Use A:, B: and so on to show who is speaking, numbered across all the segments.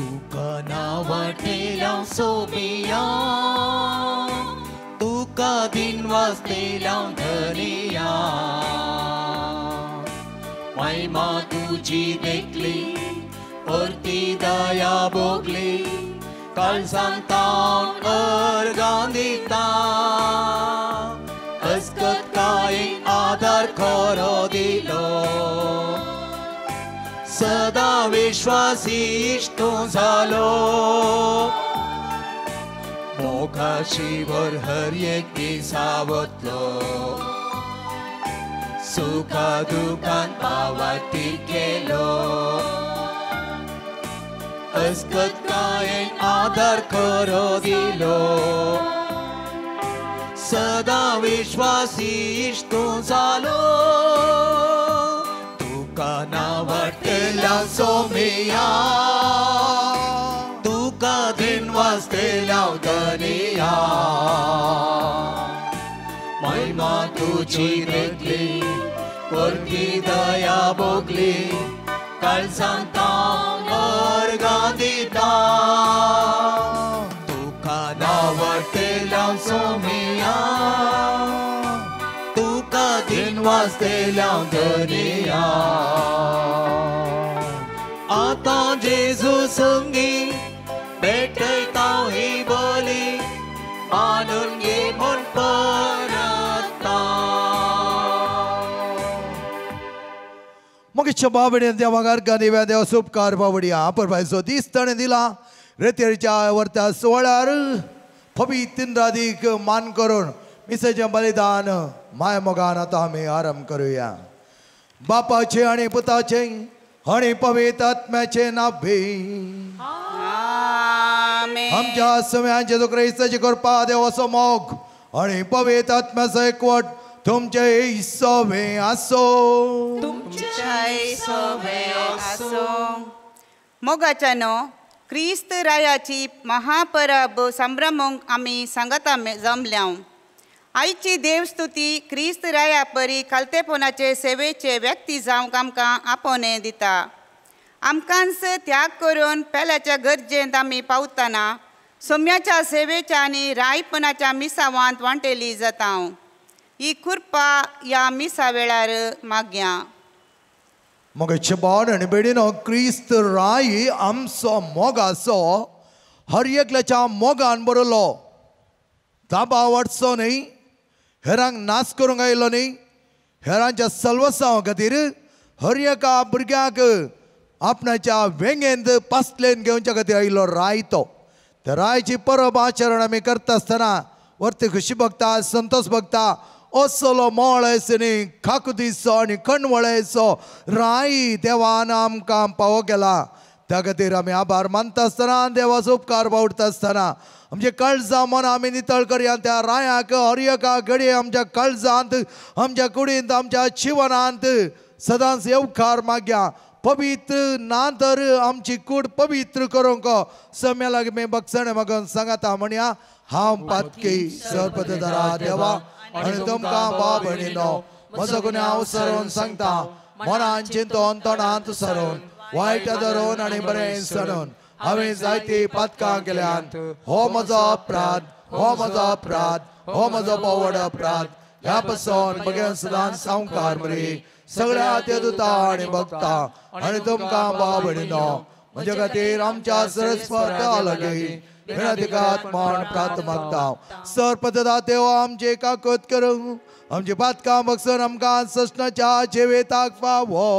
A: तुका नांवाटेल्या सोबिया तुका दिनवासतेल्या धनिया महिमा तुजी देखली परती दया भोगली काळजांतावन अर्गां दिता अस्कत काय आदार खरो दिलो सदा विश्वासी इश्ट तूं जालो मोगाशी वर हर एक दिसा वतलो सुखा दुखान पावाती केलो अस्कत काय आदार खरो दिलो सदा विश्वासी इश्ट तूं जालो तुका नांवाटेल्या सोमिया तुका दिनवासतेल्या धनिया महिमा तुजी देखली परती दया भोगली काळजांतावन अर्गां दिता तुका नांवाटेल्या सोमिया तुका दिनवासतेल्या धनिया आतां जेजू संगी भेटयता ही बोली मानून घे म्हूण परता.
B: मोगेच्या बाबडे देवाक अर्गां दिव्या देवा उपकार बावडया परबायचो दीस ताणें दिला रेतेरच्या वर्त्या सुवाळ्यार पवित्र इंद्रादीक मान करून मिसाचें बलिदान माय मोगान आतां आमी आरंभ करुया. बापाचें आनी पुताचें आनी पवित्र आत्म्याचें नांव. आमच्या सम्यान जेजू क्रिस्ताची कृपा देवाचो मोग आनी पवित्र आत्म्याचो एकवट तुमचे सवे आसो.
C: तुमच्याय सवे आसो. मोगाच्यानो क्रिस्त रायाची महापरब संभ्रमूंक आमी सांगाता जमल्या. आयची देवस्तुती क्रिस्त राया परी खालतेपणाचे सेवेचे व्यक्ती जावंक आमकां आपोवणें दिता. आमकांच त्याग करून पेल्याच्या गरजेंत आमी पावतना सोम्याच्या सेवेच्या आनी रायपणाच्या मिसावांत वांटेली जाता. ही कृपा ह्या मिसा वेळार मागया.
B: मोगाचे बाण आनी बेडीनो क्रिस्त राय आमचो मोगाचो हर एकल्याच्या मोगान बरयलो. दाबाव वाडचो न्हय, हेरांक नाश करूंक आयलो न्हय, हेरांच्या सल्वसांव खातीर हर एका भुरग्याक आपणाच्या वेंगेंत पासलेन घेवच्या खातीर आयिल्लो राय तो. त्या रायची परब आचरण आमी करता आसतना वर्ती खुशी बघता संतोष बघता असलो मोळेसो न्ही खाकुदीचो आनी कणवळेचो राय देवान आमकां पावो केला. त्या खातीर आमी आभार मानता आसतना देवाचो उपकार बावडटा आसतना आमचे काळजां मनां आमी नितळ करया. त्या रायाक हर एका घडये आमच्या काळजांत आमच्या कुडींत आमच्या जिवनांत सदांच येवकार मागया. पवित्र ना तर आमची कूड पवित्र करूंक सम्या लागीं मी बक्षणे मागून सांगाता म्हणया. हांव पातकी सरपतदारा देवा आनी तुमकां भाव भयणीनो म्हजो गुन्यांव सरोवन सांगता. मनान चिंतून तोंडांत सरोवन वायट धरून आनी बरें सणून हांवें जायती पातकां केल्यात. हो म्हजो अपराध, हो म्हजो अपराध, हो म्हजो पवड अपराध. ह्या पसून बगेन सदांच सावकार मरी सगळ्या ते दुता आनी भक्ता आनी तुमकां भाव भयणीनो म्हज्या खातीर आमच्या सरस्वता लागीं विनंतीकात म्हण प्रार्थ मागता. सरपतदा देवा आमचे काकूत करूं आमची पातकां बगसून आमकां सस्नाच्या जिविताक फावो.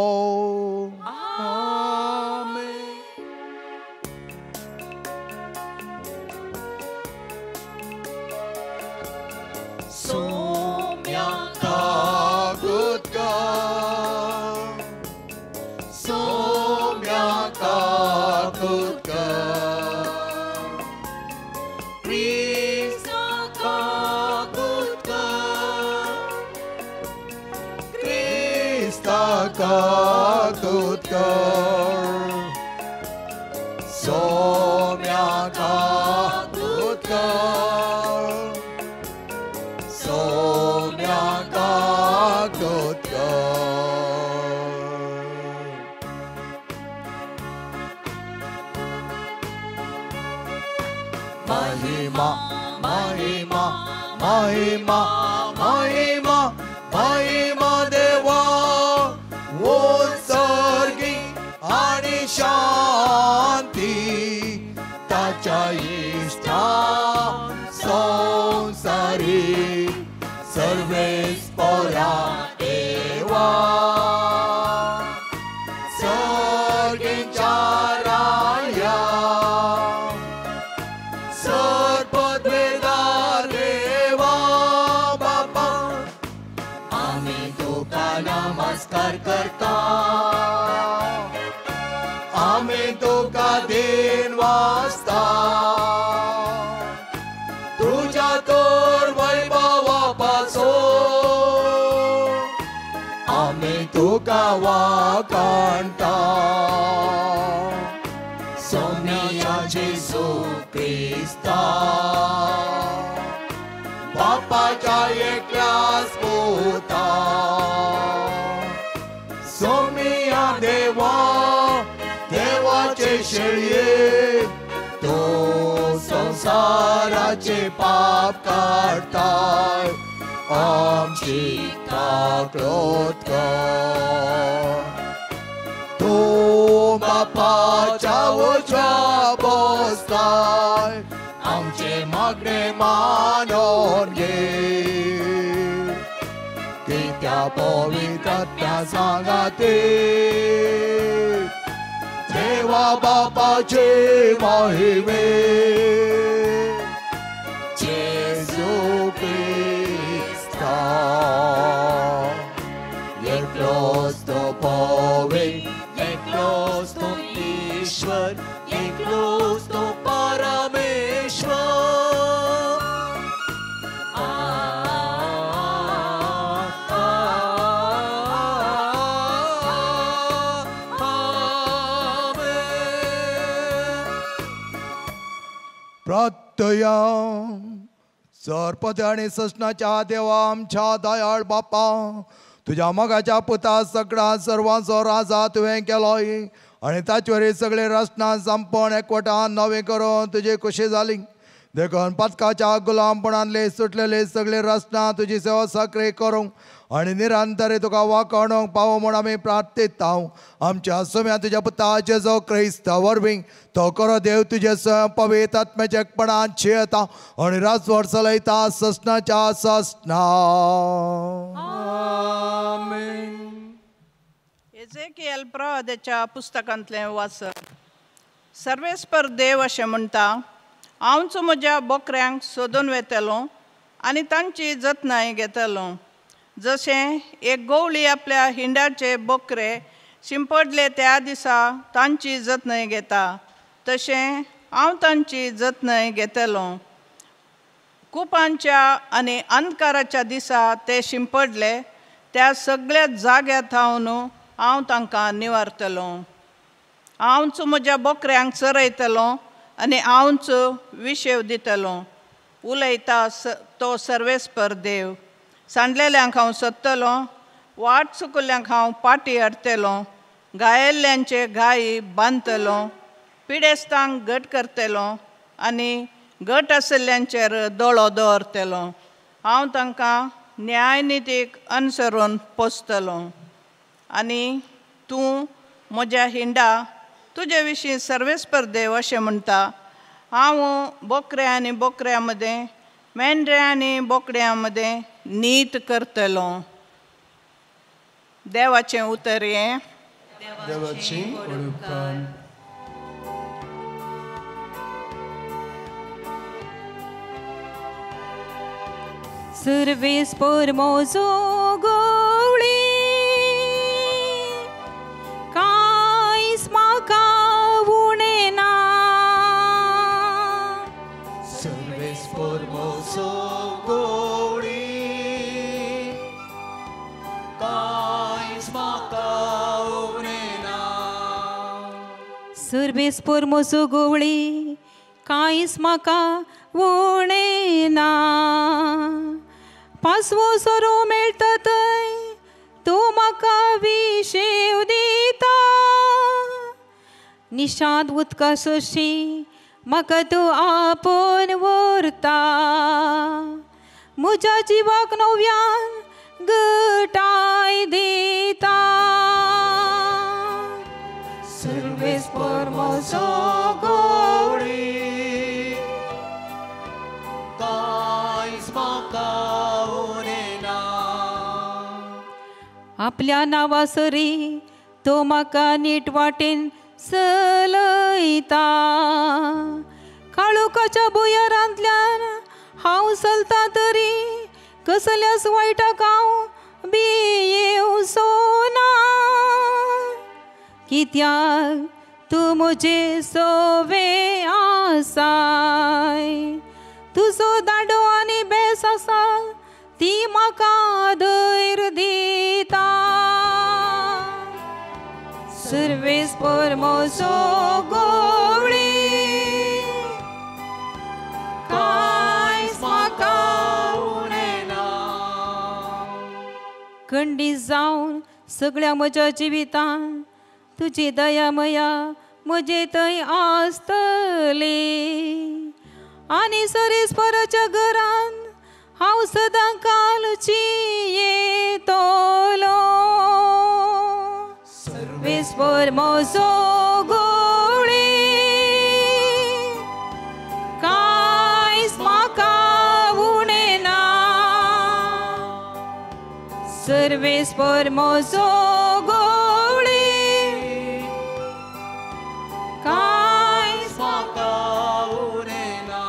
A: सोम्या काकूत कर, सोम्या काकूत कर, क्रिस्ता काकूत कर, क्रिस्ता काकूत कर, सोम्या काकूत कर, सोम्या काकूत कर. महिमा महिमा महिमा महिमा महिमा देवा उत्सर्गी आणि शांती ताच्या इष्टा संसारी सर्वेस पोरा देवा सर्गींच्या राया सर्पद्वेदार देवा बापा आमी तुका नमस्कार करता आमी तुका then वाचता तुझ्या तोर वैभवा पासो आमी तुका वाकाणता सोम्या जेजू क्रिस्ता बापाच्या एकल्याच पुता सोम्या देवा देवाचे शेळये तो संसाराचे पाप काडताय आमची काकळूत कर तूं बापाच्या उजव्या बसताय आमचे मागणे मानून घे कित्या पवित्र सांगाते देवा बापाचे महिमे जेजू क्रिस्ता एकलोच तो पवित्र एकलोच तो ईश्वर एकलोच तो परमेश्वर
B: प्रत्यया सरपद आणि ससनाच्या देवा आमच्या दयाळ बापा तुझ्या मोगाच्या पुता सगळा सर्वांचो राजा तुवें केलोय आनी ताचे सगळे रचना संपण एकवटान नवें करून तुजी खुशी जाली देखून पथकाच्या गुलामपणांतले सुटलेले सगळे रचना तुजी सेवा सक्रिय करूंक आनी निरंतर तुका वाकोणूंक पावो म्हूण आमी प्रार्थयता. आमच्या सोम्या तुज्या पुता जेजू क्रिस्ता वरवीं तो करो देव तुजे स्वयं पवित्र आत्म्याच्या एकपणान शियता आनी राजवट चलयता ससनाच्या ससना.
A: आमेन.
D: एजेकियल प्रवादाच्या पुस्तकांतलें वाचन. सर्वेस्पर देव अशें म्हणटा, हांवच म्हज्या बोकऱ्यांक सोदून वेतलो आनी तांची जतनाय घेतलो. जशें एक गवळी आपल्या हिंडाचे बोकरे शिंपडले त्या दिसा तांची जतनाय घेता, तशें हांव तांची जतनाय घेतलो. कुपांच्या आनी अंधकाराच्या दिसा ते शिंपडले त्या सगळ्या जाग्यार थावन हांव तांकां निवारतलो. हांवच म्हज्या बोकऱ्यांक चरयतलो आनी हांवच विशेव दितलो. उलयता तो सर्वेस्पर देव. सांडलेल्यांक हांव सोदतलो, वाट चुकल्ल्यांक हांव पाटी हाडटलो, घायेल्ल्यांचे घाई बांदतलो, पिडेस्तांक घट करतलो आनी घट आशिल्ल्यांचेर दोळो दवरतलो. हांव तांकां न्यायनितीक अनुसरून पोसतलो. आनी तूं म्हज्या हिंडा तुजे विशीं सर्वेस्पर देव अशें म्हणटा, हांव बोकऱ्या आनी बोकऱ्यां मदें, मेंढऱ्या आनी बोकड्यां मदें नीत करतलो. देवाचें उतर हें.
A: देवाचें उपकार.
E: सर्वेस्पर म्हजो गवळी कांयच म्हाका उणें ना.
A: सर्वेस्पर म्हजो गवळी कांयच म्हाका उणें ना.
E: सर्वेस्पर म्हजो गवळी कांयच म्हाका उणें ना. पांचवो सोरो मेळटा थंय तूं म्हाका विशेव दिता. निशांत उदका सोशी म्हाका तूं आपोवन व्हरता म्हज्या जिवाक नव्यान गटाय दिता
A: सर्वेस्पर म्हजो गवळी कांयच म्हाका उणें ना
E: आपल्या नांवासरी तो म्हाका नीट वाटेन चलयता काळोखाच्या भुंयारांतल्यान हांव चलता तरी कसल्याच वायटाक हांव भियेवचो ना कित्याक तूं म्हजे सोवे आसाय तुजो दांडो आनी बेस आसा ती म्हाका धैर्य दिता सर्वेस्पर म्हजो गवळी कांयच म्हाका
A: उणें ना
E: खंडीत जावन सगळ्या म्हज्या जिवितान तुजी दया मया म्हजे थंय आसतली आनी सर्वेस्पराच्या घरान हांव सदां कालची येतलो सर्वेस्पर म्हजो गवळी कांयच म्हाका उणें ना सर्वेस्पर म्हजो गवळी कांयच
A: म्हाका उणें ना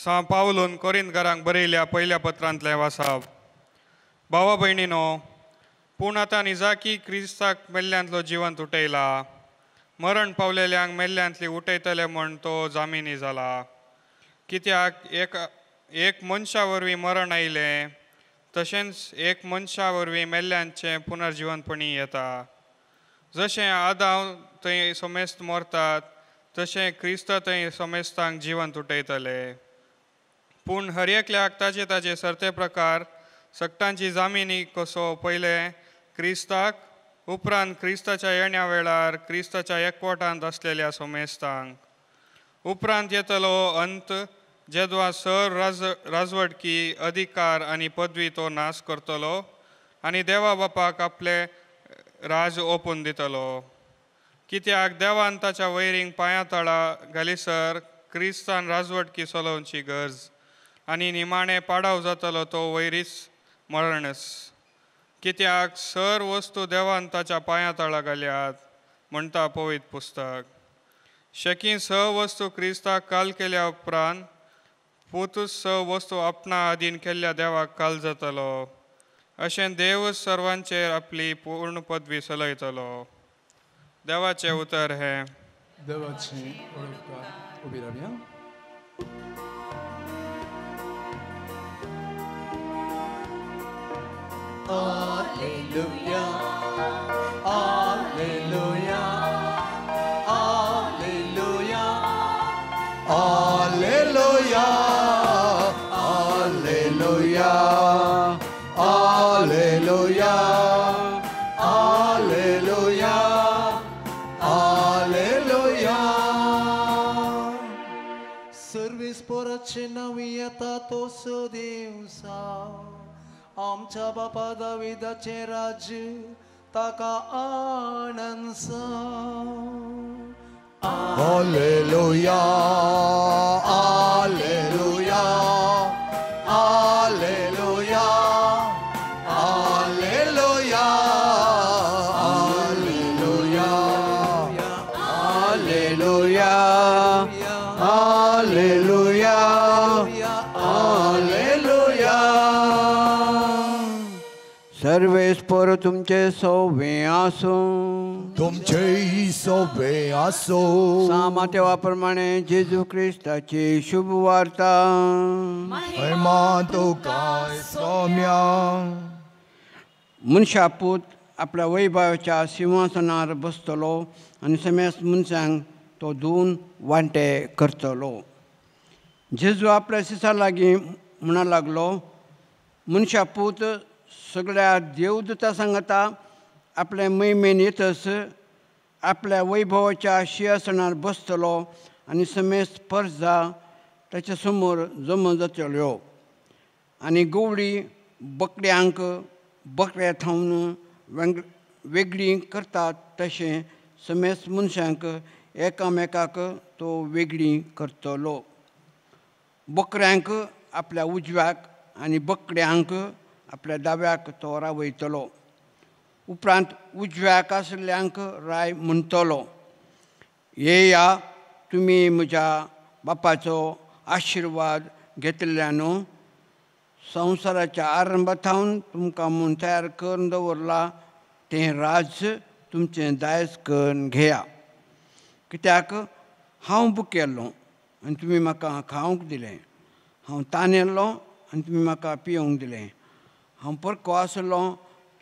F: सां पावलून कोरिंतकारांक बरयल्या पयल्या पत्रांतलें वासाप. भावा भयणीनो, पूण आतां निजाकी क्रिस्ताक मेल्ल्यांतलो जिवंत उठयला. मरण पावलेल्यांक मेल्ल्यांतली उठयतले म्हण तो जामिनी जाला. कित्याक एक मनशा वरवीं मरण आयलें, तशेंच एक मनशा वरवीं मेल्ल्यांचें पुनर्जिवनपणी येता. जशें आदांव थंय समेस्त मरतात, तशें क्रिस्त थंय समेस्तांक जिवंत उठयतले. पूण हर एकल्याक ताजे ताजे सरते प्रकार सगटांची जामिनी कसो पयले क्रिस्ताक, उपरांत क्रिस्ताच्या येण्या वेळार क्रिस्ताच्या एकवटांत आसलेल्या समेस्तांक. उपरांत येतलो अंत जेदवा सर राजवटकी अधिकार आनी पदवी तो नाश करतलो आनी देवा बापाक आपले राज ओपून दितलो. कित्याक देवान ताच्या वैरींक पांया तळा घालीसर क्रिस्तान राजवटकी चलोवची गरज आनी निमाणें पाडाव जातलो तो वैरीच मरणच. कित्याक सर वस्तू देवान ताच्या पांया तळा घाल्यात म्हणटा पवित्र पुस्तक. शकी स वस्तू क्रिस्ताक काल केल्या उपरांत पुतूच स वस्तू आपणा अधीन केल्ल्या देवाक काल जातलो. अशें देव सर्वांचेर आपली पूर्ण पदवी चलयतलो. देवाचें उतर हें.
A: देवाचें उपकार. उबी रावया. Alleluia, Alleluia, Alleluia,
B: Alleluia, Alleluia, Alleluia, Alleluia, Alleluia.
A: सर्वेस्पराचें नांव येता तो सदेवसा आमच्या बापा दाविदाचें राज्य ताका आनंद.
B: Alleluia, Alleluia, Alleluia, Alleluia, Alleluia, Alleluia, Alleluia, Alleluia.
G: सर्वेस्पर तुमचे सोवे आसूं.
B: तुमचे सोवे आसूं.
G: सामातेवा प्रमाणे जेजू क्रिस्ताची शुभ वार्ता.
B: महिमा तुका सोम्या.
G: मनशा पूत आपल्या वैभवाच्या सिंहासनार बसतलो आनी समेस्त मनशांक तो दोन वांटे करतलो. जेजू आपल्या शिसा लागीं म्हणा लागलो, मनशा पूत सगळ्या देवदूता सांगता आपले महिमेन येतच आपल्या वैभवाच्या शिंवासनार बसतलो आनी समेस्त परजा ताच्या समोर जमा जातल्यो आनी गवळी बकड्यांक बकऱ्या थावन वेगळी करतात तशें समेस्त मनशांक एकामेकाक तो वेगळी करतलो. बकऱ्यांक आपल्या उजव्याक आनी बकड्यांक आपल्या दाव्याक तो रावयतलो. उपरांत उजव्याक आशिल्ल्यांक राय म्हणटलो, येया तुमी म्हज्या बापाचो आशिर्वाद घेतिल्ल्यान संवसाराच्या आरंभा थावन तुमकां म्हूण तयार करून दवरला तें राज्य तुमचें दायज करून घेया. कित्याक हांव भुकेल्लो आनी तुमी म्हाका खावंक दिलें, हांव तानेल्लो आनी तुमी म्हाका पिवंक दिलें, हांव परको आसलो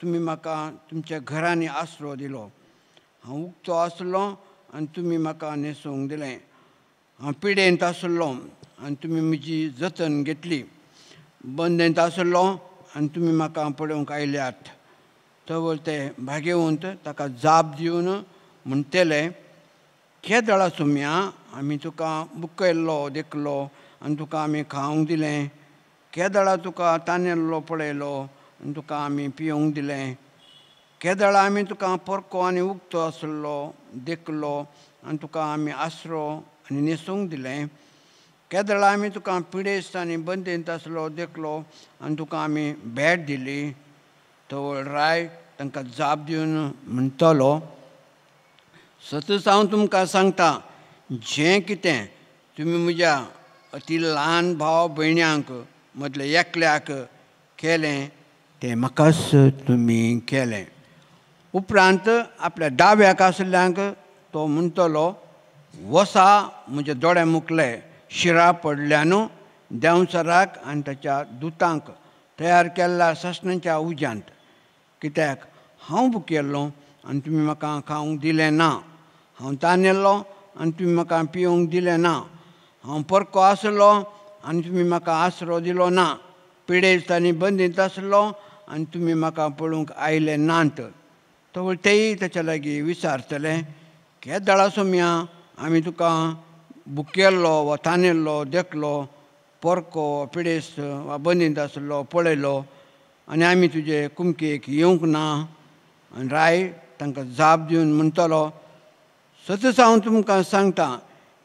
G: तुमी म्हाका तुमच्या घरांनी आसरो दिलो, हांव उक्तो आसलो आनी तुमी म्हाका न्हेसोवंक दिलें, हांव पिडेंत आसलो आनी तुमी म्हजी जतन घेतली, बंदेंत आसलो आनी तुमी म्हाका पळोवंक आयल्यात. तवळ ते भागेवंत ताका जाप दिवन म्हणटले, केदळा सोम्या आमी तुका बुकयल्लो देखलो आनी तुका आमी खावंक दिलें, केदळा तुका तानेल्लो पळयलो आनी तुका आमी पिवंक दिलें, केदळा आमी तुका परको आनी उक्तो आसलो देखलो आनी तुका आमी आसरो आनी न्हेसूंक दिलें, केदळा आमी तुका पिडेस्त आनी बंदेंत आसलो देखलो आनी तुका आमी भेट दिली. तवळ राय तांकां जाप दिवन म्हणटलो, सतच हांव तुमकां सांगता, जें कितें तुमी म्हज्या अती ल्हान भाव भयण्यांक मदले एकल्याक केलें तें म्हाकाच तुमी केलें. उपरांत आपल्या दाव्याक आशिल्ल्यांक तो म्हणटलो, वसा म्हज्या दोळे मुखले शिरा पडल्यान देंवचाराक आनी ताच्या दुतांक तयार केल्ल्या सासणाच्या उज्यांत, कित्याक हांव भुकेल्लो आनी तुमी म्हाका खावंक दिलें ना, हांव तानेल्लो आनी तुमी म्हाका पिवंक दिलें ना, हांव परको आसलो आनी तुमी म्हाका आसरो दिलो ना, पिडेस्त आनी बंदींत आसलो आनी तुमी म्हाका पळोवंक आयले नात. तवळ तेय ताच्या लागीं विचारतले, केदळा सोम्या आमी तुका भुकेल्लो वा तानेल्लो देखलो, परको पिडेस्त वा बंदींत आसलो पळयलो आनी आमी तुजे कुमकेक येवंक ना. आनी राय तांकां जाप दिवन म्हणटलो, सतच हांव तुमकां सांगता,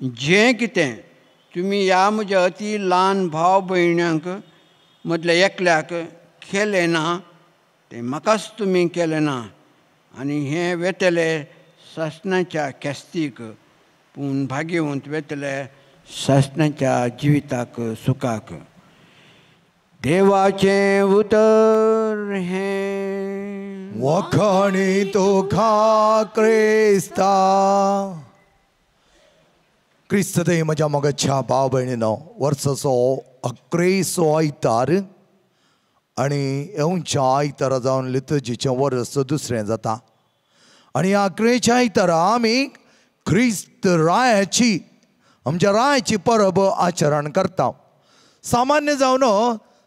G: जें कितें तुमी ह्या म्हज्या अती ल्हान भाव भयण्यांक मदल्या एकल्याक केलें ना तें म्हाकाच तुमी केलें ना. आनी हें वेतले सासणाच्या ख्यास्तीक, पूण भाग्यवंत वेतले सासणाच्या जिविताक सुखाक. देवाचें उतर हें
B: वखाणी तुका क्रिस्ता. क्रिस्त देव म्हज्या मोगाच्या भाव भयणीनो, वर्साचो अक्रेसो आयतार आनी येवच्या आयतारा जावन लितर्जीचें वर्स दुसरें जाता आनी ह्या अक्रेच्या आयतारा आमी क्रिस्त रायाची आमच्या रायाची परब आचरण करता. सामान्य जावन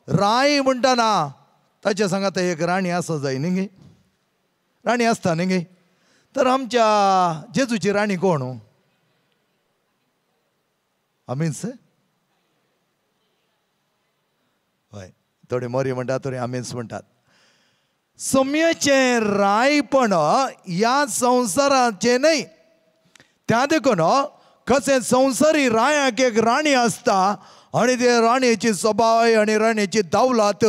B: राय म्हणटना ताच्या सांगात एक राणी आसा जाय न्ही गे, राणी आसता न्ही गे. तर आमच्या जेजूची राणी कोण? आमीच. हय, थोडी मोरी म्हणटात, थोडी आमीच म्हणटात. सम्याचें रायपण ह्या संवसाराचें न्हय, त्या देखून कशें संवसारी रायाक एक राणी आसता आनी ते राणयेची सबाय आनी राणयेची दावलात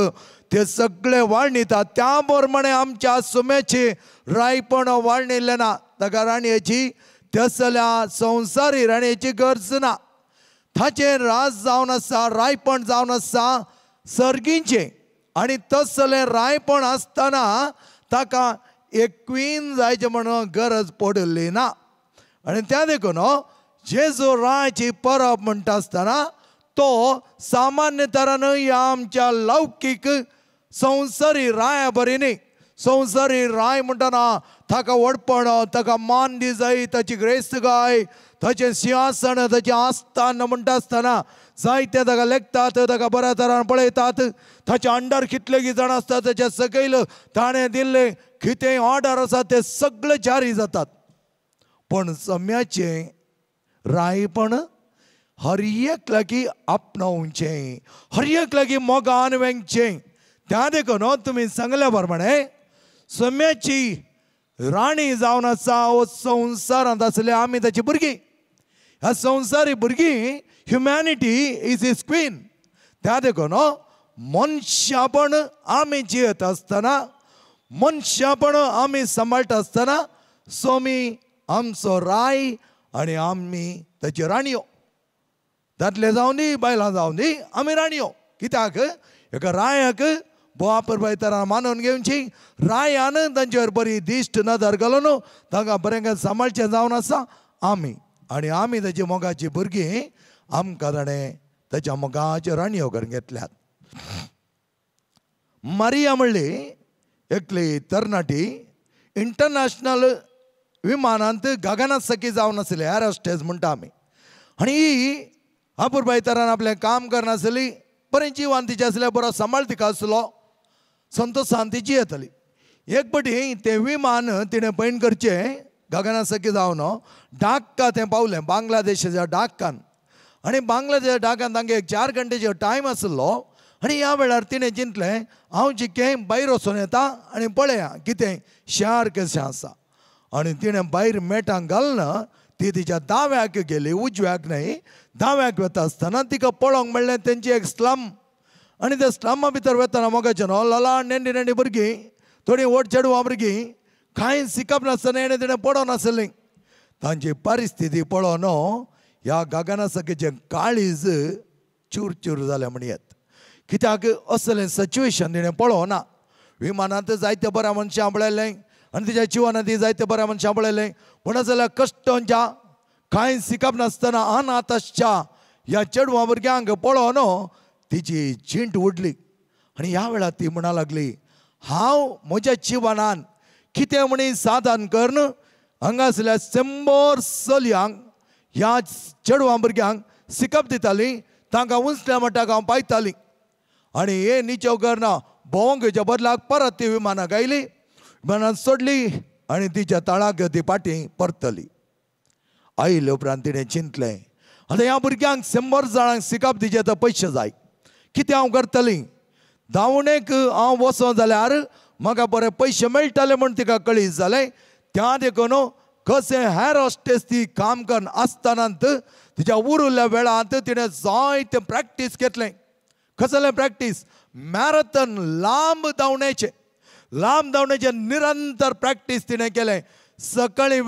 B: ते सगळे वाळणीतात. त्या प्रमाणे आमच्या सुम्याची रायपण वाळणिल्लें ना, ताका राणयेची तसल्या संवसारी राणयेची गरज ना. ताचें राज जावन आसा, रायपण जावन आसा सर्गीचें, आनी तसलें रायपण आसतना ताका एक क्वीन जायचें म्हणून गरज पडिल्ली ना. आनी त्या देखून जेजू रायाची परब म्हणटा आसतना तो सामान्य तरान ह्या आमच्या लौकीक संवसारी राया बरी न्ही. संवसारी राय म्हणटना ताका व्हडपण, ताका मान दी जाय, ताची ग्रेस्तकाय, ताचें सिंहासन, ताचें आस्थान म्हणटा आसतना जायते ताका लेखतात, ताका बऱ्या तरान पळयतात. ताच्या अंडर कितले जाण आसतात, ताच्या सकयल ताणें दिल्ले कितेंय ऑर्डर आसा ते सगळे जारी जातात. पूण सम्याचें रायपण हर एक लागीं आपणावचें, हर एक लागीं मोगान वेंगचें. त्या देखून तुमी सांगल्या प्रमाणे सम्याची राणी जावन आसा हो संवसारांत आसले आमी ताची भुरगीं. ह्या संवसारी भुरगीं, ह्युमॅनिटी is is queen. त्या देखून मनशापण आमी जियेत आसतना, मनशापण आमी सांबाळटा आसतना स्वामी आमचो राय आनी आमी ताच्यो राणयो. दादले जावं दी बायलां जावं दी, आमी राणयो. कित्याक एका रायाक बोवा तरां मानून घेवची, रायान तांचेर बरी दिश्ट नदर घालून तांकां बरें सांबाळचें जावन आसा आमी. आनी आमी ताची मोगाची भुरगीं, आमकां ताणें ताच्या मोगाच्यो राणयो करून घेतल्यात. मारिया म्हणली एकली तरणाटी इंटरनॅशनल विमानांत गगनात सखी जावन आसली, एअर होस्टेस म्हणटा आमी. आनी ही अपुरबाय तरान आपलें काम करनासली, बरें जिवान तिचें आसलें, बरो सांबाळ तिका आसलो, संतोशान ती जियेताली. एक पटी तें विमान तिणें पैण करचें गगनात सखी जावन डाक्का तें पावलें, बांगलादेशाच्या डाक्कान. आनी बांगलादेशाच्या डाकान तांकां एक 4 घंटेचो टायम आसलो. आनी ह्या वेळार तिणें चिंतलें, हांव जिकें भायर वचून येता आनी पळया कितें शार कशें आसा. आनी तिणें भायर मेटांक घालना ती तिच्या दाव्याक गेली, उजव्याक न्हय, दाव्याक वता आसतना तिका पळोवंक मेळ्ळें तेंची एक स्लम. आनी त्या स्लमा भितर वतना मोगाचें न्हू ल्हान नेणटी नेणटी भुरगीं, थोडीं व्हड चेडवां भुरगीं, कांय शिकप नासतना हेणें तिणें पडोन आसलीं. तांची परिस्थिती पळोवन ह्या गगना सखीचें काळीज चूर चूर जालें म्हणयेत. कित्याक असलें सिच्युएशन तिणें पळोवना. विमानांत जायते बऱ्या मनशां पळयलें आनी तिच्या जिवनांत जायते बऱ्या मनशां पळयलें, पूण जाल्यार कश्टांच्या कांय शिकप नासतना अनाथाच्या ह्या चेडवां भुरग्यांक पळोवन तिची जीण उडली. आनी ह्या वेळार ती म्हणा लागली, हांव म्हज्या जिवनान कितें म्हणी साधन करून हांगासल्या 100 चलयांक ह्या चेडवां भुरग्यांक शिकप दिताली, तांकां उंचल्या मठाक हांव पायताली. आनी हे निचेव करना भोंवंक घेवच्या बदलाक परत ती विमानाक आयली, विमानान सोडली आनी तिच्या तळाक ती फाटीं परतली. आयले उपरांत तिणें चिंतलें, आतां ह्या भुरग्यांक 100 जाणांक शिकप दिचें तर पयशे जाय, कितें हांव करतली? धांवणेक हांव वचो जाल्यार म्हाका बरे पयशे मेळटले म्हूण तिका कळीत जालें. त्या देखून कशें हेर हॉस्टेस ती काम करून आसतनात तिच्या उरिल्ल्या वेळांत तिणें जायतें प्रॅक्टीस घेतलें. कसलें प्रॅक्टीस? मॅरेथॉन, लांब धांवण्याचें, लांब धांवण्याचें निरंतर प्रॅक्टीस तिणें केलें. सकाळीं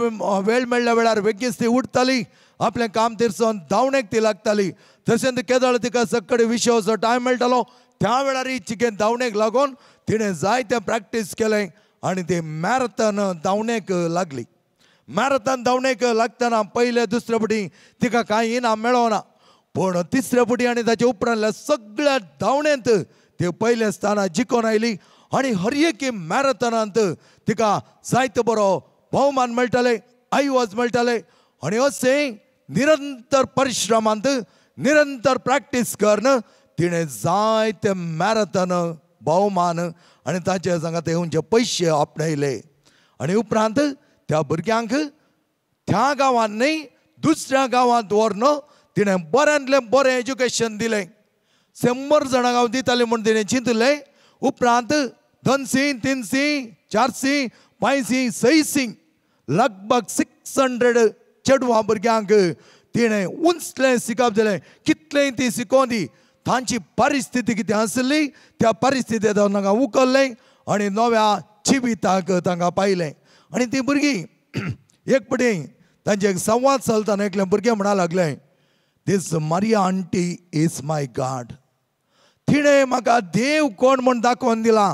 B: वेळ मेळ्ळ्या वेळार बेगीन ती उठताली, आपलें काम तिरसोन धांवणेक ती लागताली. तशेंच केदळ तिका सकाळीं विशयाचो टायम मेळटालो त्या वेळार चिकेन धांवणेक लागून तिणें जायतें प्रॅक्टीस केलें आनी ती मॅरेथॉन धांवणेक लागली. मॅरेथॉन धांवणेक लागतना पयले दुसरे फावटी तिका कांय इनाम मेळोना, पूण तिसरे फावटी आनी ताचे उपरांतल्या सगळ्या धांवणेंत ती पयल्या स्थानार जिखून आयली. आनी हर एके मॅरेथॉनांत तिका जायतो बरो भोवमान मेळटाले, आयवाज मेळटाले. आनी अशें निरंतर परिश्रमांत निरंतर प्रॅक्टीस करून तिणें जायते मॅरेथॉन भोवमान आनी ताचे सांगात येवचे पयशे आपणायले. आनी उपरांत त्या भुरग्यांक त्या गांवांत न्हय दुसऱ्या गांवांत व्हरून तिणें बऱ्यांतलें बरें एज्युकेशन दिलें. 100 जाणांक हांव दितालें म्हूण तिणें चिंतलें. उपरांत 200, 300, 400, 500, 600, लगभग 600 चेडवां भुरग्यांक तिणें उंचलें शिकप दिलें. कितलें ती शिकोवन दी, तांची परिस्थिती कितें आसली त्या परिस्थितींत तांकां उखल्लें आनी नव्या जिविताक तांकां पायलें. आनी ती भुरगीं एक फावटी तांचे एक संवाद चलतना एकलें भुरगें म्हणा लागलें, This Maria aunty is my God. तिणें म्हाका देव कोण म्हूण दाखोवन दिला.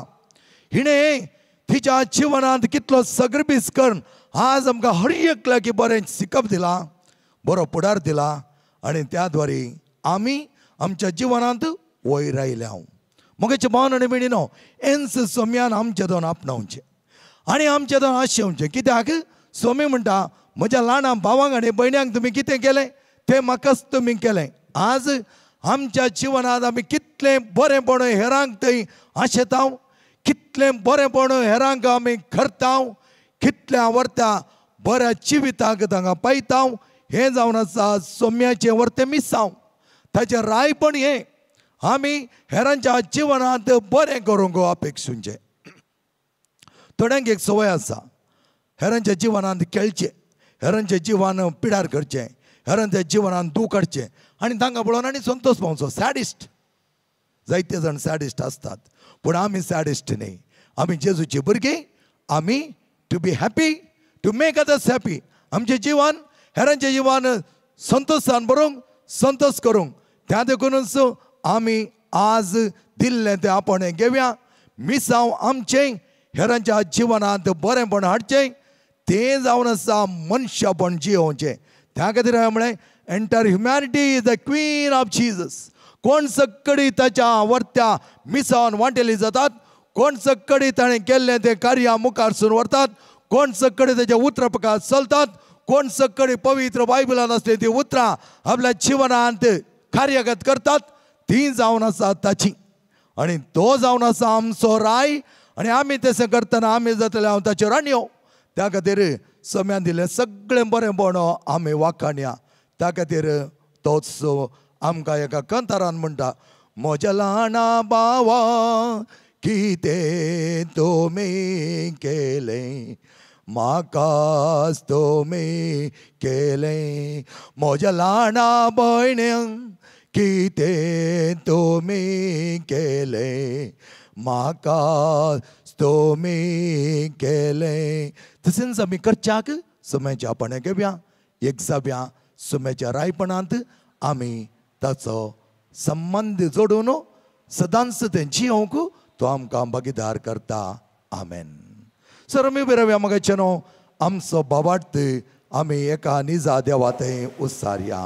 B: हिणें तिच्या जिवनांत कितलो सगळबीस करून आज आमकां हर एकल्याक बरें शिकप दिलां, बरो फुडार दिला आनी त्या द्वारे आमी आमच्या जिवनांत वयर आयल्या. म्हगेचे भावन आनी भयणीनो, एन्स सोम्यान आमचे दोन आपणावचें आनी आमचे दोन आशेवचें. कित्याक सोमी म्हणटा, म्हज्या ल्हान भावांक आनी भयण्यांक तुमी कितें केलें तें म्हाकाच तुमी केलें. आज आमच्या जिवनांत आमी कितलें बरेंपण हेरांक थंय आशेतांव, कितलें बरेंपण हेरांक आमी करतांव, कितलें आवडटा बऱ्या जिविताक तांकां पळयता. हें जावन आसा सोम्याचें वर्तें मिसांव. ताचें रायपण हें आमी हेरांच्या जिवनांत बरें करूंक अपेक्षुंचें. थोड्यांक एक संवय आसा हेरांच्या जिवनांत खेळचें, हेरांच्या जिवान पिडार करचें, हेरांच्या जिवनांत दूख काडचें आनी तांकां पळोवन आनी संतोश पावचो. सॅडिस्ट, जायते जाण सॅडिस्ट आसतात, पूण आमी सॅडिस्ट न्ही. आमी जेजूची भुरगीं. आमी to be happy, to make others happy. आमचें जिवन हेरांचें जिवन संतोशान बरोवंक, संतोश करूंक. त्या देखूनच आमी आज दिल्लें तें आपण घेवया. मिसांव आमचें हेरांच्या जिवनांत बरेंपण हाडचें, तें जावन आसा मनशापण जियोवचें. त्या खातीर हांवें म्हळें entire humanity is the queen of Jesus. कोण सक्कडी ताच्या वर्त्या मिसावन वांटेली जातात, कोण सक्कडी ताणें केल्लें तें कार्या मुखार सून व्हरतात, कोण सक्कडी ताच्या उतरा प्रकार चलतात, कोण सक्कडी पवित्र बायबलान आसली ती उतरां आपल्या जिवनांत कार्यगत करतात, ती जावन आसा ताची. आनी तो जावन आसा आमचो राय. आनी आमी तशें करतना आमी जातले हांव ताच्यो राणयो. त्या खातीर सम्यान दिलें सगळें बरेंपण आमी वाखाणया. त्या खातीर तोच आमकां एका कंतारान म्हणटा, म्हज्या ल्हाना भावा कितें तुमी केलें, म्हाकाच तुमी केलें. म्हज्या ल्हाना भयण्यांक कितें तुमी केलें, म्हाकाच तुमी केलें. तशेंच आमी करच्याक सुम्याच्या आपणे घेवया, एक जावया. सुम्याच्या रायपणांत आमी ताचो संबंद जोडून सदांच तें जियोवंक तो आमकां भागीदार करता. आमेन. सर आमी उबे रावया. म्हाका न्हू आमचो बाबार्थ आमी एका निजा देवा थंय उसारया.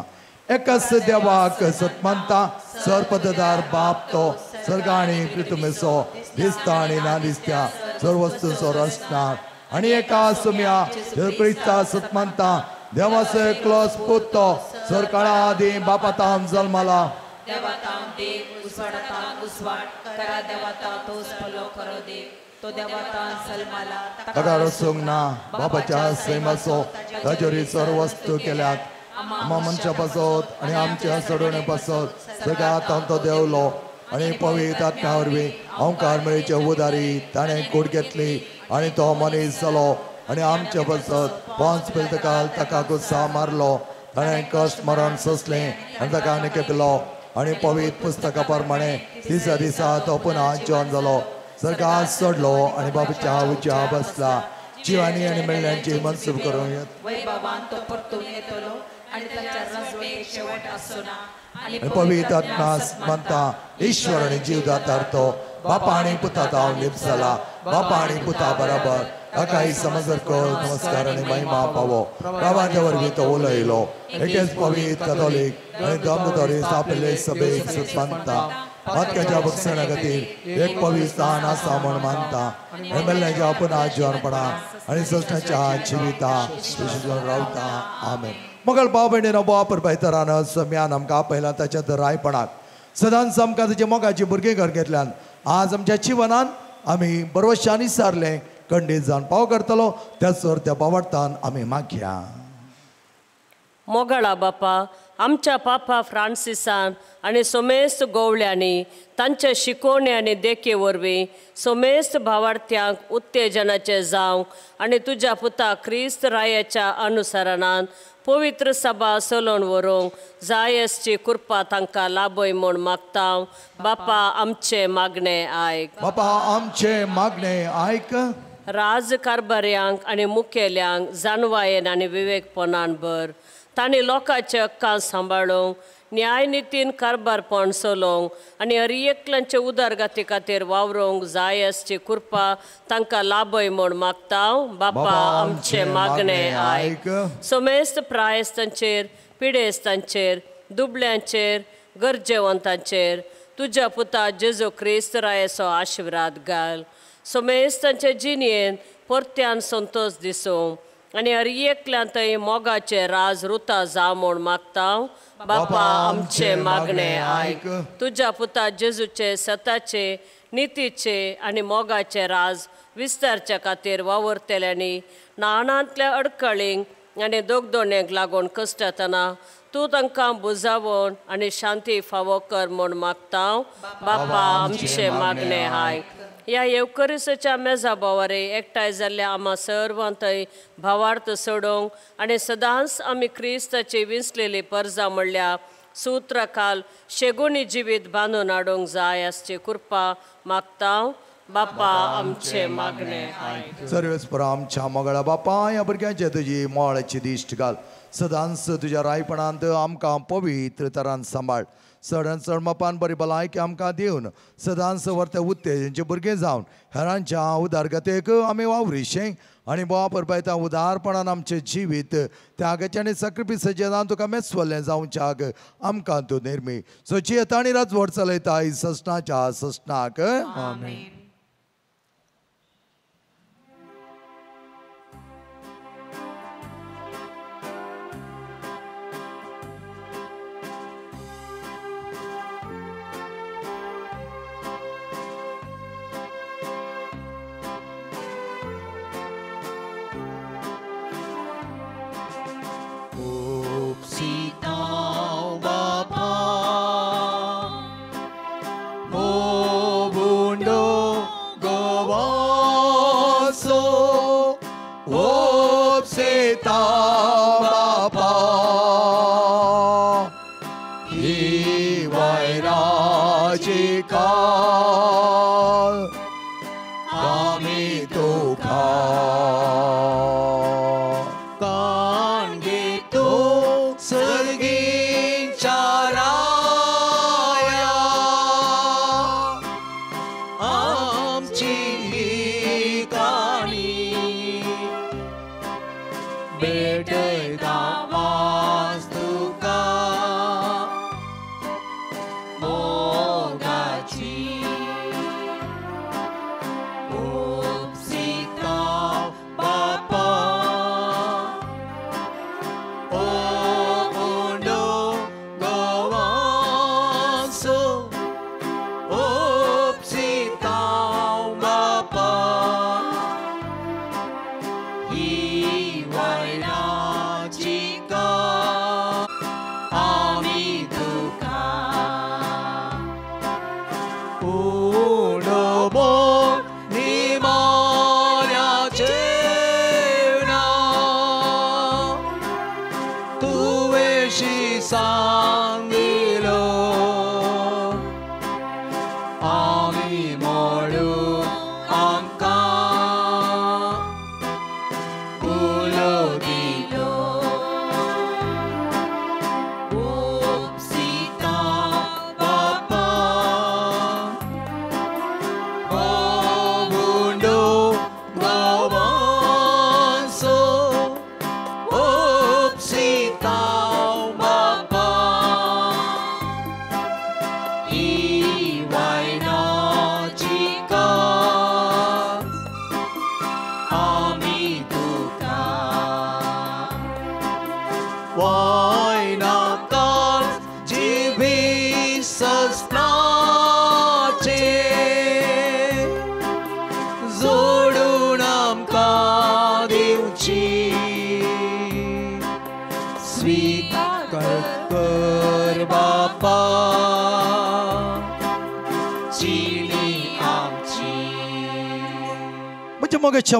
B: एकाच देवाक सतमानता, सरपददार बाप तो सर्ग आनी पृथ्वीचो दिसता आनी ना दिसत्या सर्व वस्तूंचो रचना. आनी एका सुम्या क्रिस्ता सतमानता देवाचो एकलो पूत तो सरकाळा आदीं बापाताम जल्माला. ताका रचूंक ना, बापाच्या सैमाचो ताचेर सर्व वस्तू केल्यात. आमा मनशा पासत आनी आमच्या सोडोवणे पासत सगळ्या तो देवलो आनी पवित्र आत्म्या वरवीं ओंकार मेळचे उदारी ताणें कूड घेतली आनी तो मनीस जालो आनी आमचे पासत 5 पिल्तकाल ताका गुस्सा मारलो. ताणें कश्ट मरण सोंसलें आनी ताका निकेतलो आनी पवित्र पुस्तका प्रमाणे तिसऱ्या दिसा तो पुना जिवन जालो. सर्गात सोडलो आनी बाबाच्या उज्या बसला. जिवानी आनी मेळ्यांची मनसूब करूं येत. पवित्र आत्मा म्हणता ईश्वर आनी जीवदातार तो बापा आनी पुता तावन लिप जाला. बापा आनी पुता बराबर ताकाय समजरको नमस्कार आनी महिमा पावो. बाबाच्या वरवीं तो उलयलो. एकेच पवित्र कथोलीक आनी दमदोरी स्थापिल्ले सभेक सुस्मानता मातक्याच्या बक्षणा खातीर एक पवित्र स्थान आसा म्हूण मानता. मेल्ल्याच्या पुना जिवनपणा आनी सृश्टाच्या जिविता रावता. आमेन. मगल भाव भयणीनो, बापर भायतरान सम्यान आमकां आपयला ताच्या रायपणाक सदांच आमकां ताच्या मोगाची भुरगीं घर घेतल्यान आज आमच्या जिवनान आमी बरवशांनी सारलें खंडीत जावन पाव करतलो. त्याच त्या बावडतान आमी मागया.
H: मोगाळा बापा, आमच्या पापा फ्रांसिसान आनी सोमेस्त गोवळ्यांनी तांच्या शिकोवणे आनी देखे वरवीं सोमेस्त भावार्थ्यांक उत्तेजनाचें जावंक आनी तुज्या पुता क्रिस्त रायाच्या अनुसरणान पवित्र सभा चलोवन व्हरूंक जाय आसची कृपा तांकां लाभय म्हूण मागता. बापा आमचें मागणें आयक.
B: बापा आमचें मागणें आयक.
H: राजकारभार्यांक आनी मुखेल्यांक जाणवायेन आनी विवेकपणान भर. तांणी लोकांचे हक्कां सांबाळूंक, न्यायनितीन कारभारपण चलोवंक आनी हर एकल्यांचे उदरगती खातीर वावरूंक जाय आसची कृपा तांकां लाभय म्हूण मागता. बापा आमचें मागणें आयक. समेस्त प्रायस्तांचेर, पिडेस्तांचेर, दुबळ्यांचेर, गरजेवंतांचेर तुज्या पुता जेजू क्रिस्त रायाचो आशिर्वाद घाल. समेस्तांचे जिणेंत परत्यान संतोश दिसूं आनी हर एकल्यान थंय मोगाचें राज रुता जावं म्हूण मागता. बापा आमचें मागणें आयक. तुज्या पुता जेजूचे सताचे नितीचे आनी मोगाचे राज विस्तारच्या खातीर वावुरतल्यांनी नानांतल्या अडकळींक आनी दोगदोणेक लागून कश्टतना तूं तांकां बुजावन आनी शांती फावो कर म्हूण मागता. बापा आमचे मागणे हाय. ह्या येवकरिसाच्या मेजा बोवारे एकठांय जाल्ल्या आमा सर्वांतय भावार्थ सोडोवंक आनी सदांच आमी क्रिस्ताची विंचलेली परजा म्हणल्यार सूत्रकाल शेगुणी जिवीत बांदून हाडूंक जाय आसची कृपा मागता. बापा आमचे मागणे आयक.
B: सर्वेस्पर आमच्या मोगळा बापा ह्या भुरग्यांचे तुजी मोळाची दिश्ट घाल. सदांच तुज्या रायपणांत आमकां पवित्र तरान सांबाळ. चडान चड मापान बरी भलायकी आमकां दिवन सदांच वर्ते उत्तेजनचे भुरगें जावन हेरांच्या उदारगतेक आमी वावरिशें आनी बोवा परबायता उदारपणान आमचें जिवीत त्यागाचें आनी सॅक्रिफिसाचें जावन तुका मेस्वल्लें जावच्याक आमकां तूं निर्मी सोची येता आनी राजवट चलयता ससनाच्या ससनाक. आमेन.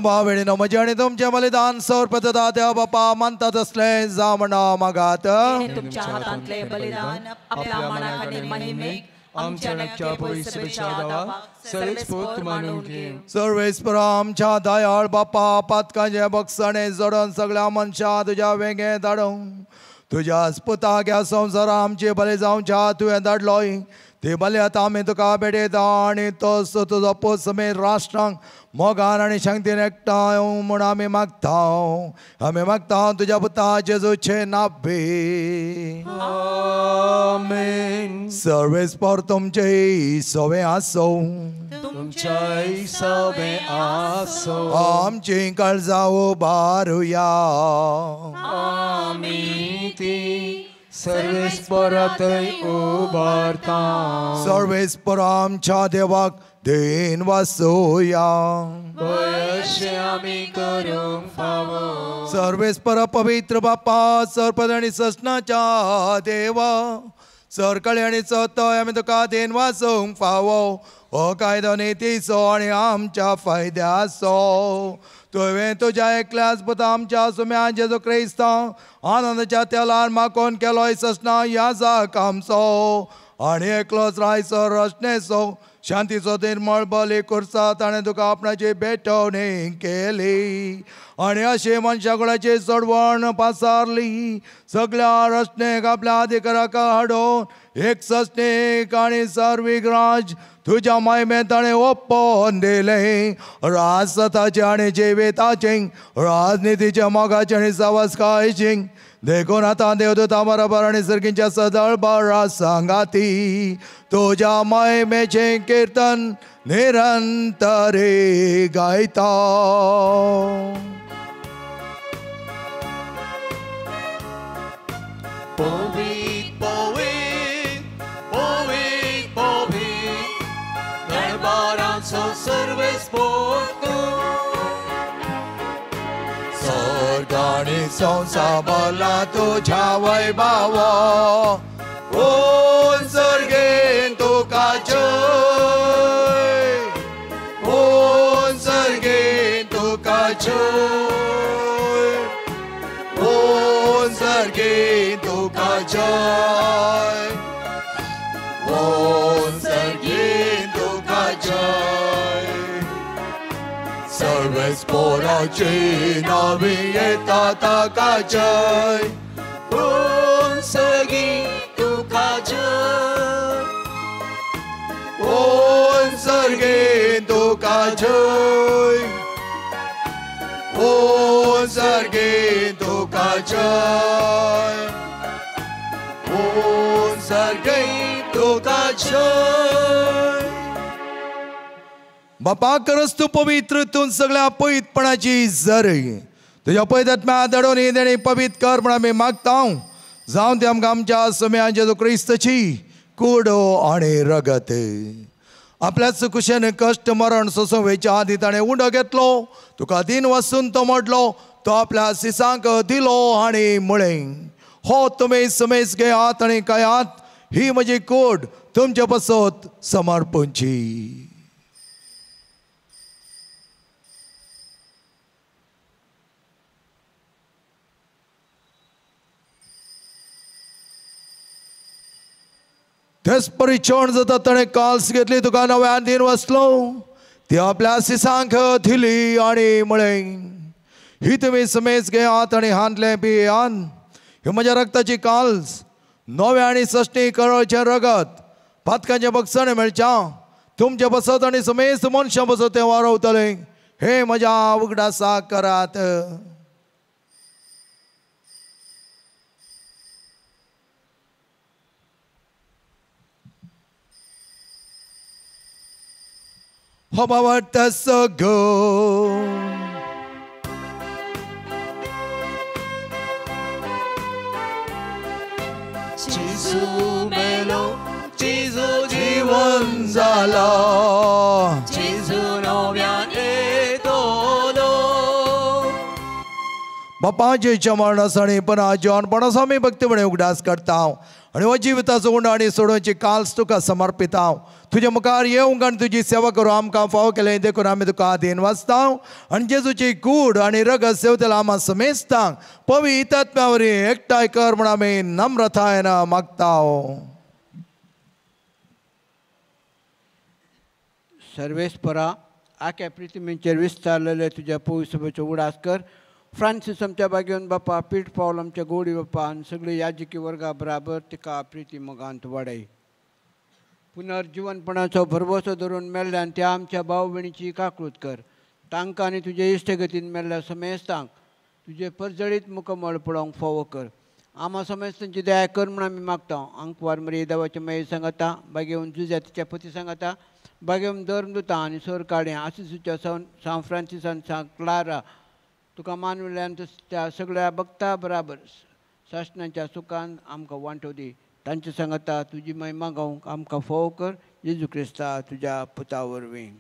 B: भाव म्हजें आनी तुमचें बलिदान समर्पता देव बापा मानता तसलें जावं म्हणा मागात.
I: तुमच्या हातांतलें बलिदान आपल्या मानाक आनी महिमेक आमच्या
B: सर्वेस्पर आमच्या दयाळ बापा पातकांचे बक्षणे जोडून सगळ्या मनशां तुज्या वेंगेंत धाडून तुज्या पुताक ह्या संवसारा आमचे बरे जावच्या तुवें धाडलोय ते बले आतां आमी तुका भेटयता आनी तोच तुजो पूत समेत राष्ट्रांक मोगान आनी शांतीन एकठांय म्हूण आमी मागता. आमी मागता तुज्या पुता जेजूचे नावे. आमेन. सर्वेस्पर तुमचे सवे आसो.
A: तुमच्याय सवे आसो.
B: आमची काळजां उबारुया.
A: आमी ती सर्वेस्परातय उबारता.
B: सर्वेस्पर आमच्या देवाक Then वासोया
A: अशें आमी करूंक फावो.
B: सर्वेस्पर पवित्र बापा सरपद आनी ससनाच्या देवा सरकळे आनी चतय आमी तुका then वासूंक फावो. हो कायदो नितीचो आनी आमच्या फायद्याचो. तुवें तुज्या एकल्याच पुता आमच्या सुम्या जेजू क्रिस्तांव आनंदाच्या तेलान माकोन केलोय ससना याजाक आमचो आनी एकलोच रायचो रचनेचो शांतीचो निर्मळ बली करता ताणें तुका आपणाची भेटवणी केली आनी अशी मनशाकुळाची सोडवण पासारली. सगळ्या रचनेक आपल्या अधिकाराक हाडून एक सचनेक आनी सर्वीक राज तुज्या मायमेन ताणें ओप्पोन दिलें. राजसताचें आनी जिविताचें राजनितीच्या मोगाचें आनी सवस्कायचें देखून आतां देवदूता बरोबर आनी सर्गींच्या सदळ बरा सांगाती तुज्या मायमेचें किर्तन निरंतरे गायता.
A: पवित्र पवित्र पवित्र पवित्र दरबाराचो सर्वेस्पर तूं.
B: स्वर्ग आनी संवसार भरला तुज्या वैभवा. ओन सर्गेन तुका जय, ओन सर्गेन तुका जय, ओन सर्गेन तुका जय, ओन सर्गेन तुका जय. सर्वेस्पराची नावी येता ताका जय,
A: ओन सर्गेन तुका जय,
B: ओन सर्गेन तुका जय, ओन सर्गेन तुका जय, ओन सर्गेन तुका जय. बापा करस तूं पवित्र तूं सगळ्या पवित्रपणाची जर तुज्या पवित्र दडोवन ही देणी पवित्र कर म्हण आमी मागता. जावं ते आमकां आमच्या सम्या जेजू क्रिस्ताची कूड आनी रगत. आपल्याच कुशेन कश्ट मरण सोंसूंक वयच्या आदीं ताणें उंडो घेतलो, तुका दिन वासून तो मोडलो, तो आपल्या सिसांक दिलो आनी म्हळें, हो तुमी समेज घेयात आनी खायात, ही म्हजी कूड तुमचे पासत समर्पणची. तेच परी जेवण जाता ताणें काल्स घेतली, तुका नव्यान दिन वसलो, ती आपल्या सिसांक दिली आनी म्हळें, ही तुमी समेज घेयात आनी हांतलें पियान, ही म्हज्या रक्ताची काल्स, नव्या आनी सश्टी करळचें रगत, पातकांचें बक्षण मेळच्या तुमचे बसत आनी समेज मनशां बसत तें वारवतलें, हें म्हज्या उगडासाक करात. हो बाबा सगो
A: जेजू मेलो, जेजू
B: जीवन जाला,
A: जेजू नव्यान येतलो.
B: बापाच्या मरणासणी पण जिवनपणाचो आमी भक्तीपणे उगडास करता आनी हो जिविताचो उंडो आनी सोडोवची काल्स तुका समर्पिता. तुज्या मुखार येवंक आनी तुजी सेवा करूं आमकां फावो केलें देखून आमी तुका आदीन वाचता आनी जेजूची कूड आनी रगत सेवतल्या आमा समेस्तांक पवित्र आत्म्या वरवीं एकठांय कर म्हूण आमी नम्रतायेन मागता.
G: सर्वेस्परा आख्या पृथ्वीचेर विस्तारलेले तुज्या पवित्र उगडास कर. फ्रांसीस आमच्या बागेवन बापा, पीठ पावल आमच्या गोडी बापा आनी सगळे याजकी वर्गा बराबर तिका प्रिती मोगांत वाडय. पुनर्जिवनपणाचो भरवसो धरून मेल्ल्यान त्या आमच्या भाव भयणीची काकळूत कर. तांकां आनी तुजे इश्टगतीन मेल्ल्या समेस्तांक तुजे परजळीत मुखमळ पळोवंक फावो कर. आमा समेस्तांची दया कर म्हूण आमी मागता. आंकवार मरी देवाचे माई सांगता, बागेवन जुझ्या तिच्या पती सांगता, बागेवन धर्मदुता आनी सोर काडे आसिसूच्या सांत फ्रांसीस आनी सांत क्लारा तुका मानवल्यान त्या सगळ्या भक्ता बराबर सासणाच्या सुखान आमकां वांटो दी. तांचे सांगता तुजी महिमा गावंक आमकां फावो कर. जेजू क्रिस्ता तुज्या पुता वरवीं.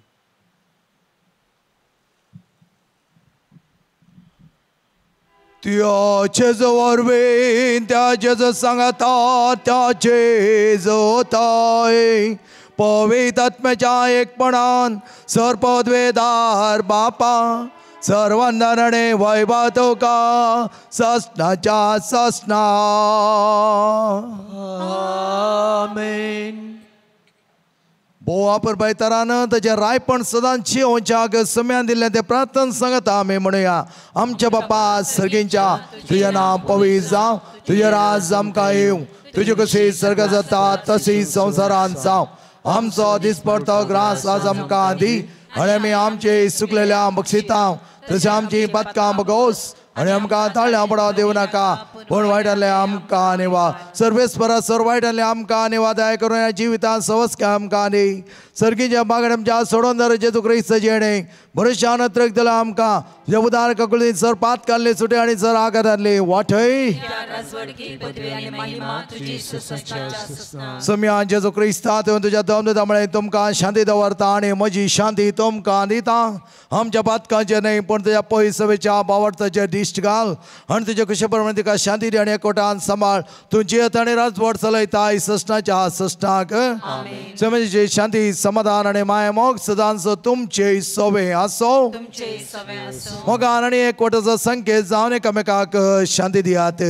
B: त्या जेजू वरवीं, त्या जेजू सांगाता, त्या जेजूताय पवित्र आत्म्याच्या एकपणान सर्पद्वेदार बापा सर्वंदरणे वैभव तुका ससनाच्या ससना.
A: आमेन.
B: बोवा परबायतरान ताजें रायपण सदांची ओंच्याक सम्यान दिल्लें तें प्रार्थना सांगता आमी म्हणुया. आमच्या बापा सर्गींच्या, तुजें नांव पवित्र जावं, तुजें राज आमकां येवं, तुजें कशी सर्ग जाता तशी संवसारांत जावं. आमचो दिसपडतो ग्रास आज आमकां दी आनी आमी आमचे सुकलेल्या बक्षिता तशें आमची पातकां बगोस आनी आमकां ताळ्यां पडो दिवं नाका, पूण वायटांतलें आमकां निवा. सर्वेस्परा सर वायटांतलें आमकां निवा दया करून ह्या जिवितांत सवस्काय आमकां दी. सर्गीच्या बागड आमच्या सोडून दर जेजू क्रिस्त जेणे भरोश्यान अत्रक दिला आमकां, तुज्या उदार ककुलीन सर पात काडले सुटे आनी सर आघातांतली वाटय. सम्यान जेजू क्रिस्ता तुवें तुज्या दम दिता म्हळें तुमकां शांती दवरता आनी म्हजी शांती तुमकां दिता. आमच्या पातकांचेर न्हय पूण तुज्या पयसवेच्या बावडताचेर दिश्ट घाल आनी तुज्या कशे प्रमाणे तिका शांती दी आनी एकवटान सांबाळ. तूं जियेता आनी राजवट चलयता ससनाच्या ससनाक. समजची शांती समाधान आनी माया मोग सदांचो तुमचे सवे आसो. मोगान आनी एकवटाचो संकेत जावन एकामेकाक शांती दियात.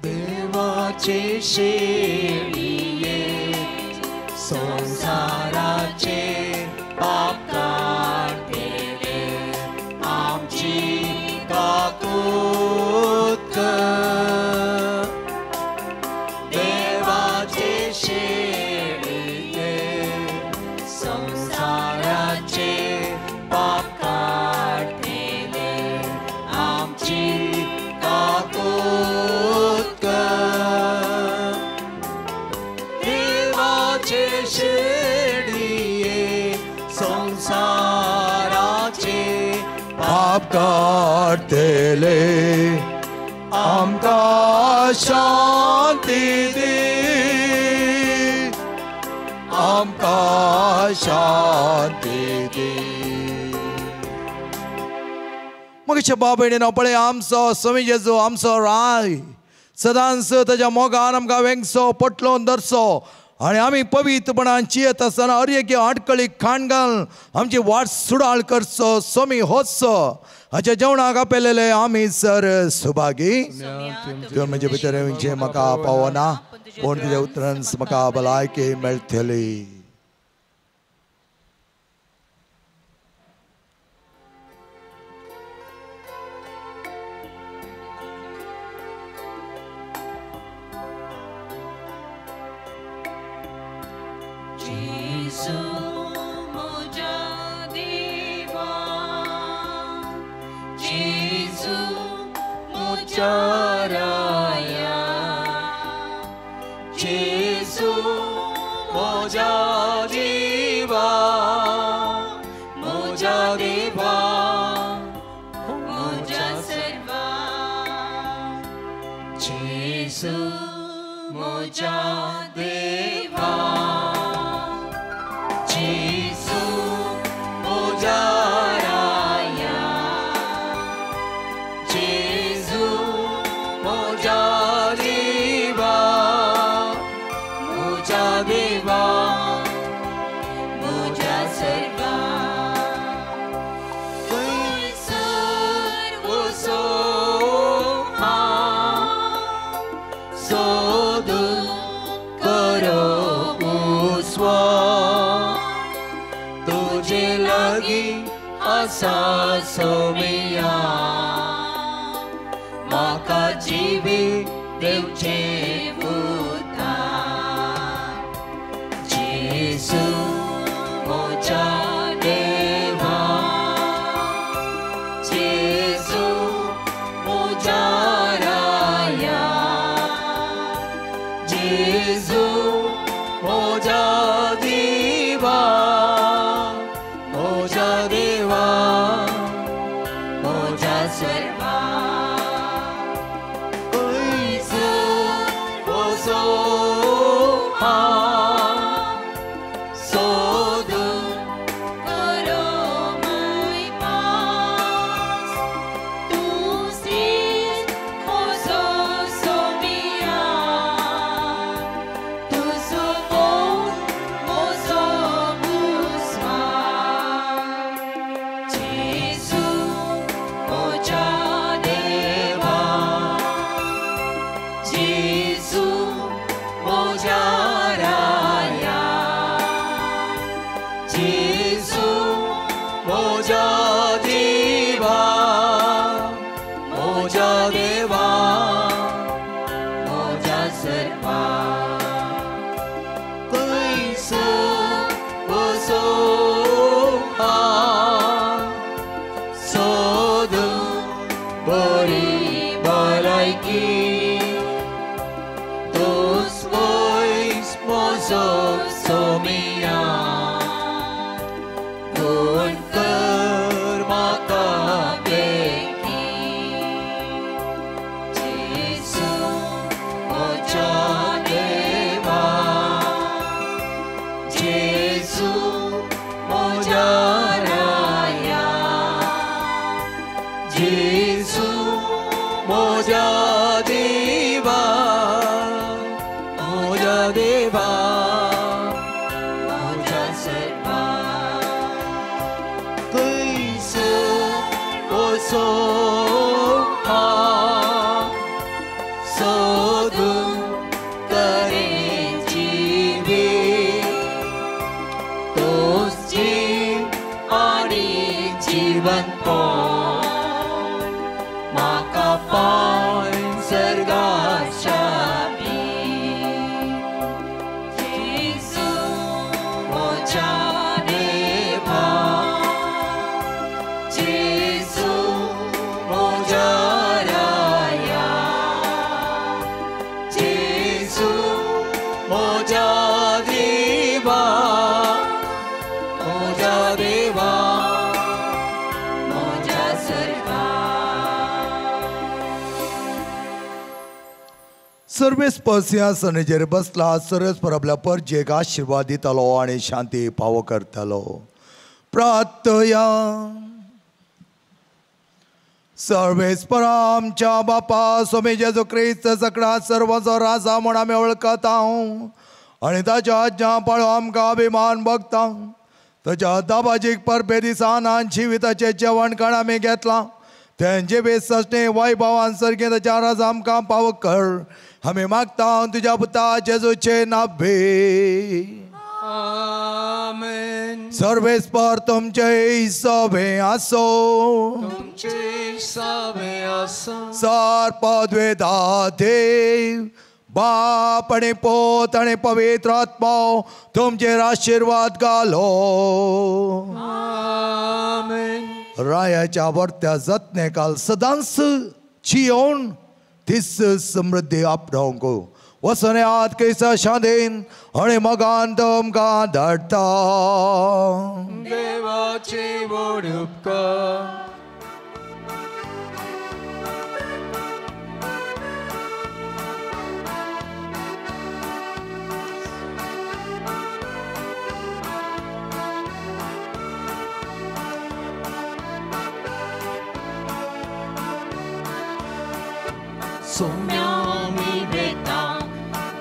A: देवाचे शेळये संसाराचे पाप काडटेले आमची काकूत कर. देवाचे शेळये संसाराचे पाप काडटेले आमची काकूत कर. देवाचे शेळये संसाराचे
B: पाप काडटेले आमकां शांती दी, आमकां शांती दी. मगेच्या बाप भयणीनो पळय आमचो स्वामी जेजू आमचो राय सदांच ताज्या मोगान आमकां वेंगचो पटलोवन धरचो आनी आमी पवित्रपणान जियेत आसतना हर एक आडकळी खाण घाल आमची वाट सुडाळ करचो स्वामी होचो. हाच्या जेवणाक आपयलेले आमी सर सुभागी. तुवें म्हजे भितर येवचें म्हाका पावना, पूण तुज्या उतरान म्हाका भलायकी मेळटली.
A: जेजू म्हज्या देवा, जेजू म्हज्या राया, जेजू म्हज्या देवा, म्हज्या देवा, म्हज्या सर्वा, जेजू म्हज्या देवा, जेजू म्हज्या राया, जेजू म्हज्या देवा, म्हज्या देवा, म्हज्या सर्वा. थंयसर वचो हांव सोदून करो उस्वा, तुजे लागीं आसा सोमिया, म्हाका जिवीत दिवचें उतार. जेजू म्हज्या देवा, जेजू म्हज्या राया, जेजू म्हज्या देवा, जेजू म्हज्या राया, जेजू म्हज्या देवा, म्हज्या देवा, म्हज्या सर्वा. खंयसर वचूं हांव सोदूंक बरी भलायकी, तूंच पयस म्हजो सोमिया, गुण कर म्हाका बेगीन. जेजू म्हज्या देवा, जेजू म्हज्या राया, जेजू म्हज्या देवा, म्हज्या देवा, म्हज्या सर्वा. खंयसर वचूं हांव सोदूंक तरें जिवीत, तूंच जीव आनी जिवनपण, म्हाका पावय सर्गाच्या बीं. जेजू म्हज्या देवा, जेजू म्हज्या राया, जेजू म्हज्या देवा, म्हज्या देवा, म्हज्या सर्वा.
B: सर्वेस्पर सिंहासनाचेर बसला, सर्वेस्पर आपल्या परजेक आशिर्वाद दितालो आनी शांती पावो करतालो. प्रार्थया. सर्वेस्पर आमच्या बापा स्वामी जेजू क्रिस्त सगळ्या सर्वांचो राजा म्हूण आमी वळखता आनी ताच्या आज्ञा पाळो आमकां अभिमान भोगता. ताच्या दाबाजीक परबे दिसान जिविताचें जेवण खाण आमी घेतलां, तेंचे बेसने वैभवान सारकें ताच्या राजा आमकां पावो कर, आमी मागता तुज्या पुता जेजूचे नावे.
A: आमेन.
B: सर्वेस्पर तुमचे सभे आसो,
A: तुमचे सभे आसो.
B: सर्पद्वेदा देव बाप आनी पोत आनी पवित्र आत्मो तुमचेर आशिर्वाद घालो.
A: आमेन.
B: रायाच्या वर्त्या जतने काल सदांच जियोन तीस समृद्धी आपणावंक वसने आत कैसा शांतीन आनी मोगान तुमकां धाडटा.
A: देवाचे व्हड उपकार. सोम्या मी वेता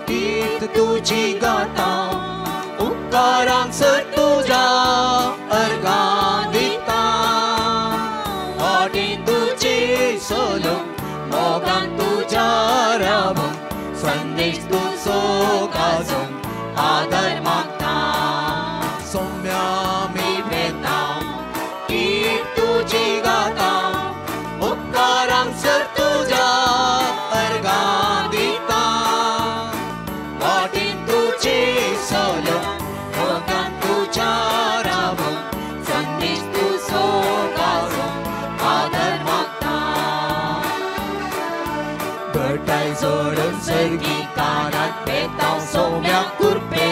A: गीत तुजी गाता, उपकारांक सर तुज्या अर्गां दिता, वाटेन तुजी सोलूंक, मोगान तुज्या रावूंक, संदेश तुजो गाजोवंक आदर मागता. सोम्या मी वेता गीत तुजी गाता, उपकारांक सर तुज्या अर्गां दिता, वाटेन तुजी सोलूंक, मोगान तुज्या रावूंक, संदेश तुजो गाजोवंक आदर मागता. घटाय जोडून सर्गी कानात बेतांव सोम्या कुरपे,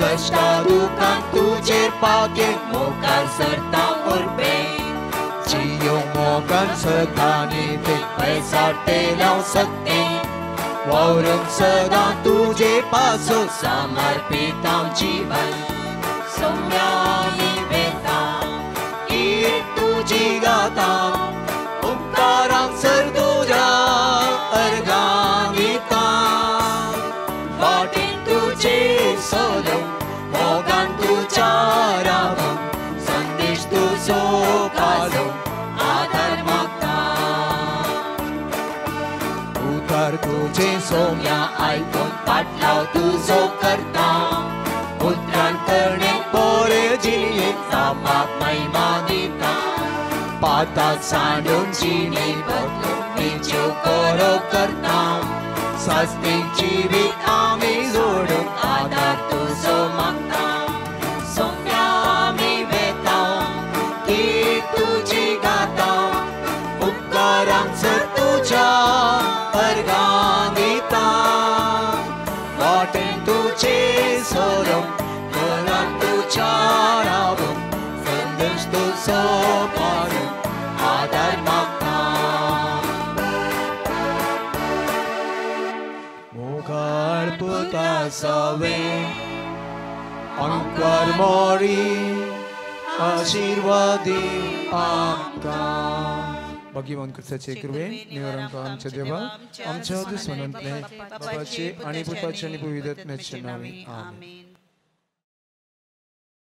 A: कश्टा दुकान तुजेर पावके मुखार सरता उरपे, जियो मोगान सदांनी ते पैसाटेलाव सकते, वावरूंक सदां तुजे पासो समर्पितांव जीवन. सोम्या मी वेता गीत तुजी गाता, उपकारांक सर तुज्या अर्गां दिता, वाटेन तुजे सोलूंक, मोगान तुज्या रावूंक, संदेश तुजो गाजोवंक आदर मागता. आधार तुझे सोम्या आयकून पाटलाव तुजो करता उतरान करणे बरे जिणेक बापाक महिमा दिता पाताक सांडून जिणे बदलून निजो बरो करता सास्तीक जिवीत आमी जोडून आधार तुजो मागता सोम्या आमी वेता की तुजी गाता उपकारांक सर तुज्या अर्गां दिता वाटेन तुजे सोरोंक घरांत तुज्या रावूंक संदेश तुजो पाळूंक आदार मागता मुखार पुता सवे अंकर मोरी आशीर्वादी आमकां
J: भाग्यवान क्रिस्ताचे कृपेन निवरांक आमच्या देवा आमच्या दुस्मनांतले बापाचे आनी पुताचे आनी पवित्र आत्म्याचे नांवे आमेन.